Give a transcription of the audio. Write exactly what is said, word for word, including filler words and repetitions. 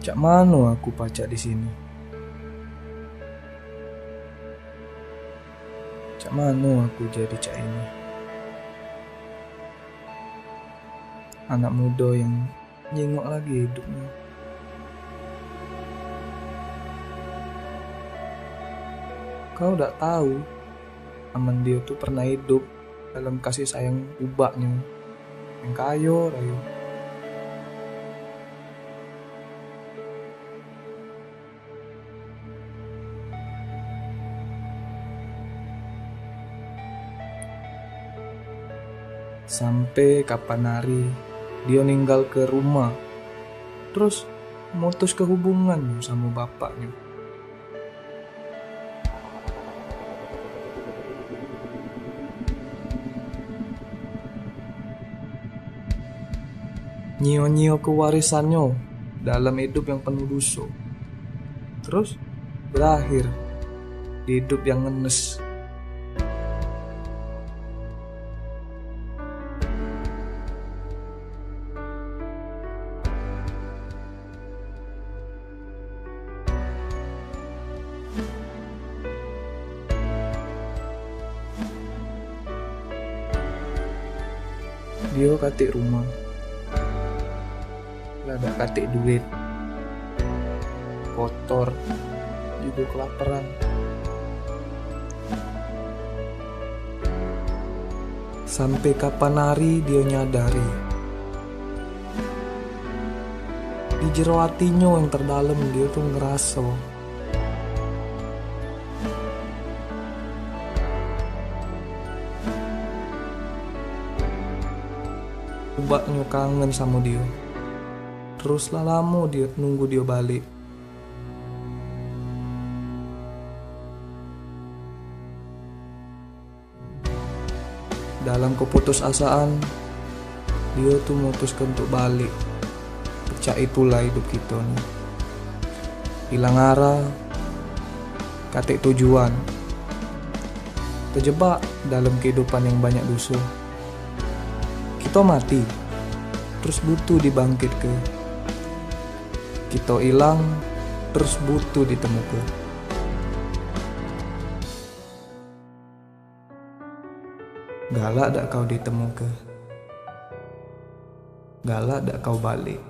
Cak mano aku pacak di sini? Cak mano aku jadi cak ini? Anak mudo yang nyingok lagi idupnyo. Kau dak tau, amen dio tu pernah idup dalam kasih sayang ubaknyo yang kayo rayo. Sampe kapan hari dio ninggalke rumah, terus mutuske hubungan samo bapaknyo. Nyio-nyio kewarisannyo dalam idup yang penuh doso. Terus berakhir di idup yang ngenes. Dio katik rumah, la dak katik duit, kotor, jugo kelaperan. Sampe kapan hari dio nyadari, di jero atinyo yang terdalem dio tu ngeraso ubaknyo kangen samo dio. Terus la lamo dio nunggu dio balek. Dalam keputusasaan, dio tu mutuske untuk balek. Pecak itulah idup kito ni. Ilang arah, katik tujuan. Tejebak dalam kehidupan yang banyak doso. Kito mati, terus butuh dibangkitke. Kito ilang, terus butuh ditemuke. Galak dak kau ditemuke? Galak dak kau balek?